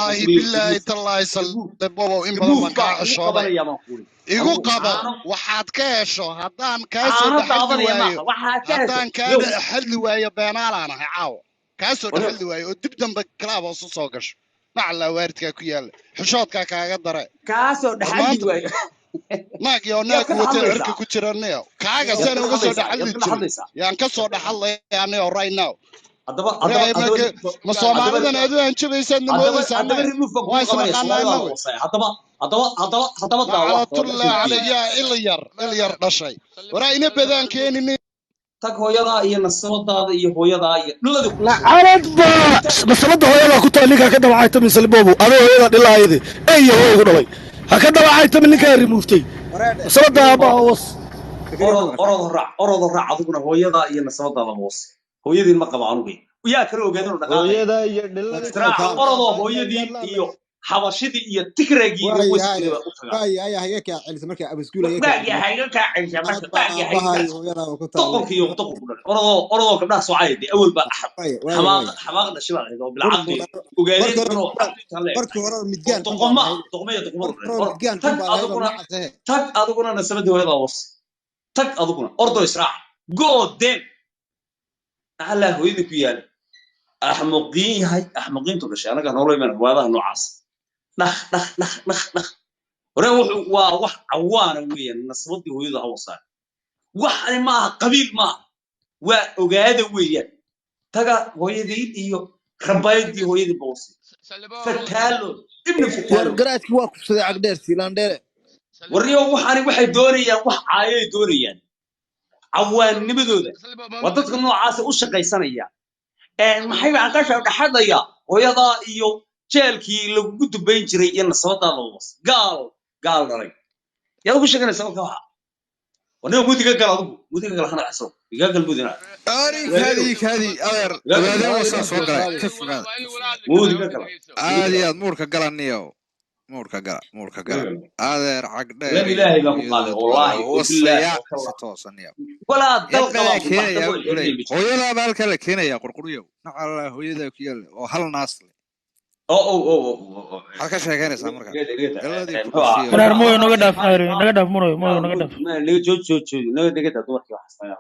Wallaahi, billaahi, tallaahi, Salibobow, in badan Remove baan kaa baa kugu xishooday. qabanaya baan kuuri. Igu Adigu qabo. Caano Waxaad ka hesho haddaan kaa soo caano dhexadli daadanaya waayo, maaha waxaad ka hesho. Haddaan kaa Yow. dhexadli waayo, beenaalaan ahay caawa. Kaa soo Waryo. dhexadli waayo oo dib dambe kalaab hoos u soo gasho, nacallaa waaridkaa ku yaalla, xishoodkaa kaaga dare. Kaasoo War dhexadli maanta waayo. Naag iyo Yaad naag ka watay dhexadlaysaa. Cirka ku jira niyo kaaga Yaad saan ka uga soo dhexadlaysaa, yaad dhexadli ka jiray. dhexadlaysaa. Yaan ka soo dhexadlaya niyo right now. Haddaba haddaba Waraa haddaba ma haddaba Soomaalidan aad u hanjabaysaad na haddaba moodaysaa? Haddaba Annaga remove baan waa kugu qabanaya. isnaqaanaa Soomaalida innagu. Wasaya. Haddaba haddaba haddaba haddaba daawa. Naclatullahi calayyaa, il yar il yar dhashay. Waraa ina badaan keenin. Tag hooyadaa iyo nasabadaada iyo hooyadaa iyo dhiladii ku dhashay. Lacalad baa nasabada hooyadaa ku tahay. Ninkaa ka dabacaytami, Salibobo, adoo hooyada dhilaayade ey hooya ku dhalay ha ka dabacaytami. Ninkaa rimuuftay nasabada aabbaha was. Orod, orod, raac, orod, raac. Adiguna hooyadaa iyo nasabadaada hoose. Hooyadiin ma qaba anugu. Yaa kala ogaadin oo dhaqaaqaya? Hooyada iyo dhilada. Israaca, orodoo hooyadii iyo xabashidii iyo tigraygii iyo wasi jiray baa u tagaa. Waay, haga kaa celisa marka abaskuul haga kaa. Waag yahay, iga kaa celisa marka waag yahay. Aabaha iyo hooyada ku taal. Doqonka iyo doqonku dhalay. Orodoo, orodoo, gabdhaha soocaya dee awal baa axad waay waay xamaaq waay xamaaq dhashay baa ahayd oo bilcaqli ogaadeen Marka hore inuu caqli tan leeg marka hore oo midgaan xun baan doqoma ahayd. Doqoma iyo doqomadu Marka dhalay. hore Orod midgaan xun tag baan ahayd oo adiguna. nacas ahe. Tag adiguna nasabadii hooyadaa hoos tag. Adiguna ordoo israac go dem allaa hooyadii ku yaala. Axmuqiin yahay, axmuqiintu dhashay. Anaga noola iman riwaayadaha noocaas. Dhakh dhakh dhakh dhakh dhakh. Hore wuxuu waa wax cawaana weeyaan. Nasabadii hooyada ha wasaan. Waxani maaha qabiil, maaha, waa ogaada weeyaan. Taga hooyadii iyo rabaayadii hooyadii bawsi fataalo ibnu War fataalo. Garaadkii waa kufsaday cagdheer siilaandheere. Warniyo, waxani waxay doonayaan wax caayay doonayaan. Cawaannimadooda waa dadka noocaasa u shaqaysanaya. Maxay baan ka soo dhaxadaya hooyadaa iyo jeelkii lagugu dubayn jiray iyo nasabadaada was gaal gaal dhalay. Yaad ugu sheeganaysaa marka waxa? Warniyo, mudiga gal, adigu mudiga gal, hana caso iga gal mudina. Ari kaadi kaadi, adeer. Iga gal. Ogaadeen wasaa soo galay, ka fogaada, ka fogaada. Mudiga gal. Aad iyo aad muurka gala niyow, muurka gala, muurka gala, adeer. Cagdheer Lan iyo ilaahay baan ku qaaday, hooyadood baa wallaahi la oo billaahi wasaya oo si kallah. toosan niyow. Walaa Yar dal baa qabaa ku keenayaa baxda wuxuu leeyahay hooyadaaba halkaa la keenayaa. Qurquryow, nacala hooyadaa ku yaalla oo hal naas leh. Oo oo oo oo oo. Maxaad ka sheeganaysaa marka galadii ku Muxuu ahaa? dhashay? Wareer, mooyo, naga dhaaf, naga dhaaf, mooyo, mooyo, naga dhaaf. Naga joog, joog, joog, naga dhegada dumarkii waxaas.